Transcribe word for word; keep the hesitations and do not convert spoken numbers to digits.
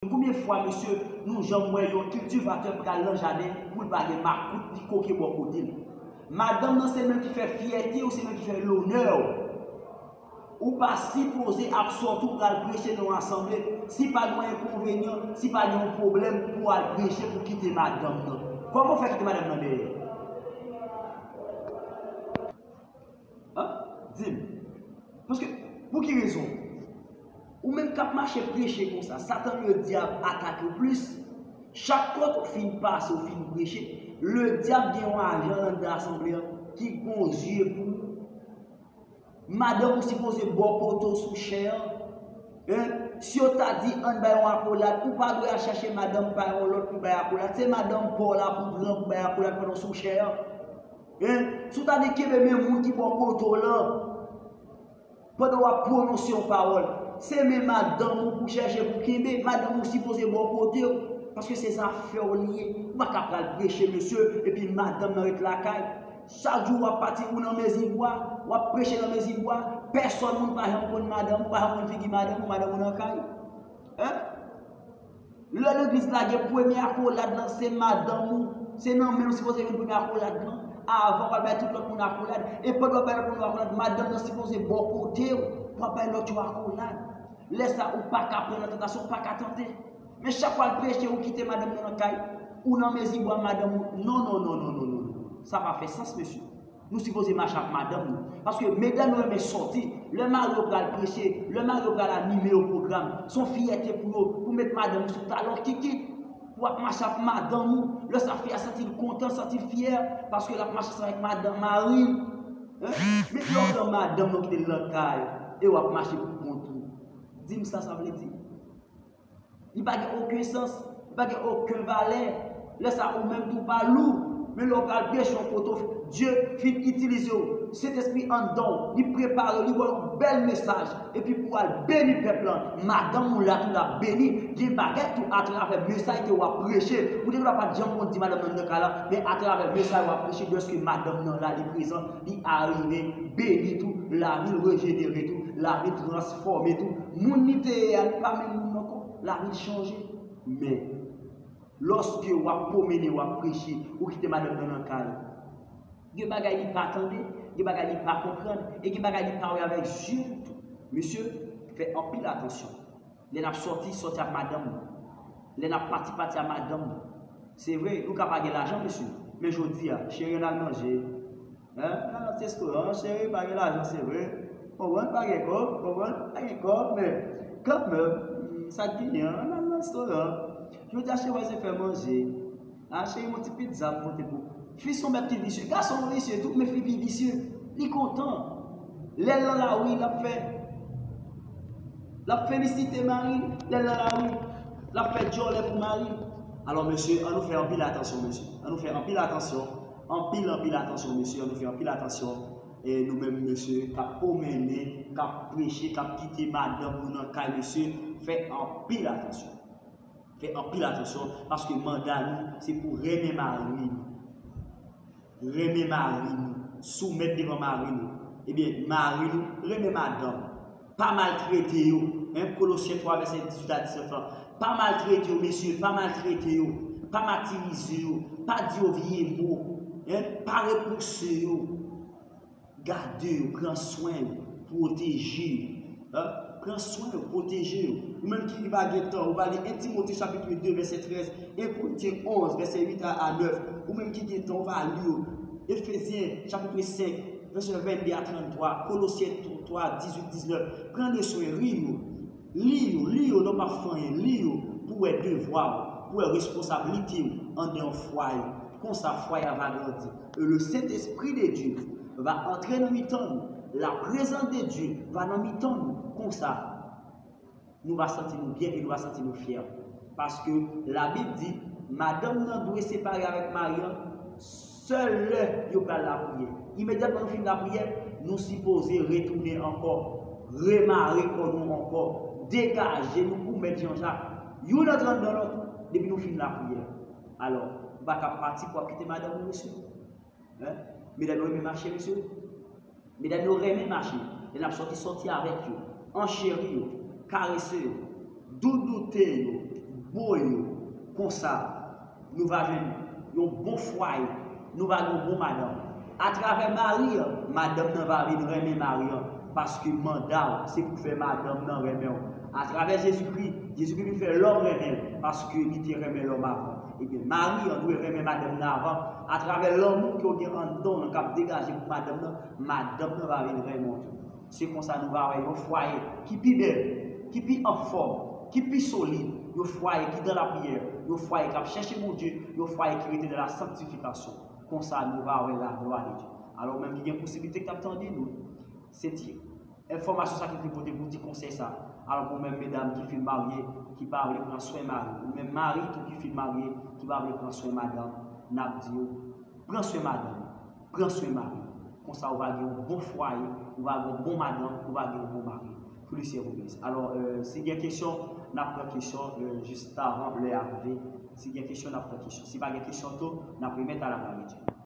Konbyen fwa, mesye, nou janm wè yon kiltivatè pral nan jaden pou l pa gen makout li koke bò kote l? Madanm nan se menm ki fè fyète w, se menm ki fè lonè w. Ou pa sipoze ap sòti w pral preche nan yon asanble si pa gen yon enkonvenyan, si pa gen yon pwoblèm pou w al preche pou kite madanm nan. Kòman w fè kite madanm nan dèyè? An? Di m. Paske, pou ki rezon? Ou menm k ap mache preche konsa, Satan Ledyab atake w plis. Chak kote ou fin pase, ou fin preche, Ledyab gen yon ajan anndan asanble an ki gon zye pou ou. Madanm ou sipoze bò kote w sou chè an. Hein? Si yo ta di ann bay yon akolad, ou pa dwe al chache madanm pa yon lòt pou bay akolad. Se madanm pa w la pou pran pou bay akolad pandan w sou chè an. Hein? Si w ta di kenbe men moun ki bò kote w lan, pandan w ap pwononse yon pawòl, se men madanm ou pou chèche pou kenbe. Madanm ou sipoze bò kote w, paske se zafè w li ye. Ou pa ka pral preche, mesye, epi madanm nan ret lakay. Chak jou w ap pati, ou nan mezi bwa, w ap preche nan mezi bwa, pèsòn moun pa janm konn madanm ou, pa janm konn figi madanm ou, madanm ou nan kay. Hein? Lè legliz la gen premye akolad lan, se madanm ou, se nan men l ou sipoze jwenn premye akolad lan. Avan w al bay tout lòt moun akolad. E pandan w ap bay lòt moun akolad, madanm nan sipoze bò kote w pou w ap bay lòt yo akolad. Lè sa, ou pa ka pran nan tantasyon, ou pa ka tante. Men chak w al preche, ou kite madanm nan nan kay, ou nan mezi bwa madanm ou. Non, non, non, non, non, non, non. Sa pa fè sans, mesye. Nou sipoze mache ak madanm nou. Paske medam yo renmen sòti. Lè mari yo pral preche, lè mari yo pral anime yon pwogram, se yon fyète pou yo, pou met madanm ou sou talon kikit, pou w ap mache ak madanm ou. Lè sa, fi a santi l kontan, santi l fyè, paske l ap mache ansanm avèk madanm, mari l. Hein? Men lè w pran madanm nan kite l nan kay, e w ap mache pou kont ou. Di m sa sa vle di. Li pa gen okenn sans, li pa gen okenn valè. Lè sa ou menm tou pa lou. Men lè w pral preche yon kote, Dye fin itilize w. Sentespri anndan w, li prepare w, li ba w yon bèl mesaj. Epi pou w al beni pèp lan, madanm ou la tou l ap beni. Gen bagay tou atravè mesaj ke w ap preche. Ou te dwa pa t janm konn di madanm nan nan kay la, men atravè mesaj w ap preche, dèske madanm nan la, li prezan, li arive beni tou, lavi l rejenere tou, lavi l transfòme tou. Moun li te ye a, li pa menm moun ankò, lavi l chanje. Men, lòske w ap pwomennen, w ap preche, ou kite madanm nan nan kay, gen bagay li pa tande, gen bagay li pa konprann, e gen bagay li pa wè avèk zye l tou. Mesye, fè anpil atansyon. Lè n ap sòti, sòti ak madanm nou. Lè n ap pati, pati ak madanm nou. Se vre, nou ka pa gen lajan, mesye. Men jodi a, cheri, ann al manje. Hein? Ann al nan ti restoran, cheri, pa gen lajan, se vre. Konprann, pa gen kòb, konprann, pa gen kòb, men kanmenm, sa k genyen an, ann al nan restoran. Jodi a, cheri, se fè manje. A, cheri, yon ti pizza m pote pou. Fi se yon bèt ki visye. Gason visye tou, men fi pi visye. Li kontan. Lè l nan lari, l ap fè, l ap felisite mari l. Lè l nan lari, l ap fè djòlè pou mari l. Alò, mesye, ann nou fè anpil atansyon, mesye. Ann nou fè anpil atansyon. Anpil, anpil atansyon, mesye. Ann nou fè anpil atansyon. E nou menm, mesye, k ap pwomennen, k ap preche, k ap kite madanm nou nan kay, mesye, fè anpil atansyon. Fè anpil atansyon, paske manda nou, se pou renmen mari nou. Renmen mari nou. Soumèt devan mari nou. Ebyen, mari nou, renmen madanm. Pa maltrete yo. Hein, Kolosyen twa, vèsè dizuit a diznèf lan. Pa maltrete yo, mesye, pa maltrete yo. Pa matirize yo. Pa di yo vye mo. Hein, pa repouse yo. Gade yo, pran swen yo, pwoteje yo. Hein? Pran swen yo, pwoteje yo. Ou menm ki pa gen tan, ou va li en Timote chapit de, vèsè trèz, en Korentyen onz, vèsè uit a, a nèf. Ou menm ki gen tan, ou va li yo. Efezyen chapit senk, vèsè venn de a tranntwa, Kolosyen twa, dizuit, diznèf. Pran le swen, li yo. Li yo, li yo, lè w p ap fè anyen, li yo pou w wè devwa w, pou w wè responsablite w anndan yon fwaye. Konsa, fwaye a va grandi. Et le Saint-Esprit de Dieu va entrer nan mitan nou. La présence de Dieu va nan mitan nou. Konsa, nou va santi nou byen e nou va santi nou fyè. Paske Labib di, madanm nan dwe separe avèk mari an sèl lè yo pral lapriyè. Imedyatman nou fin lapriyè, nou sipoze retounen ankò, remare kò nou ankò, degaje nou pou mèt Jan Jak. Youn antre anndan lòt, depi nou fin lapriyè. Alò, ou pa ka pati pou w ap kite madanm ou, mesye. Hein? Medam yo renmen mache, mesye. Medam yo renmen mache. Lè n ap sòti, sòti avèk yo. Ancheri yo. Karese yo. Doudoute yo. bo yo, konsa, nou va jwenn yon bon fwaye, nou va gen yon bon madanm. Atravè mari an, madanm nan va vin renmen mari an, paske manda w, se pou fè madanm nan renmen w. Atravè Jezikri, Jezikri vin fè lòm renmen l, paske li te renmen lòm avan. Ebyen, mari an dwe renmen madanm nan avan. Atravè lanmou ke w gen anndan w lan k ap degaje pou madanm nan, madanm nan va vin renmen w tou. Se konsa nou va wè yon fwaye ki pi bèl, ki pi anfòm, ki pi solid, yon fwaye ki dan lapriyè, yon fwaye k ap chèche Bondye, yon fwaye ki rete dan la sanktifikasyon. Konsa nou va wè laglwa de Dye. Alò, ou menm ki gen posiblite k ap tande nou, se ti enfòmasyon sa ki te pote pou ti konsèy sa. Alò, pou menm medam ki fin marye, ki pa vle pran swen mari, ou menm mari tou ki fin marye, ki pa vle pran swen madanm, n ap di w, pran swen madanm, pran swen mari. Konsa, ou va gen yon bon fwaye, ou va gen yon bon madanm, ou va gen yon bon mari. Pou le Seyè Bondye. Alò, euh, si gen kesyon, n ap pran kesyon euh, jis avan lè a rive. Si gen kesyon, n ap pran kesyon. Si pa gen kesyon tou, n ap remèt a la men de Dye.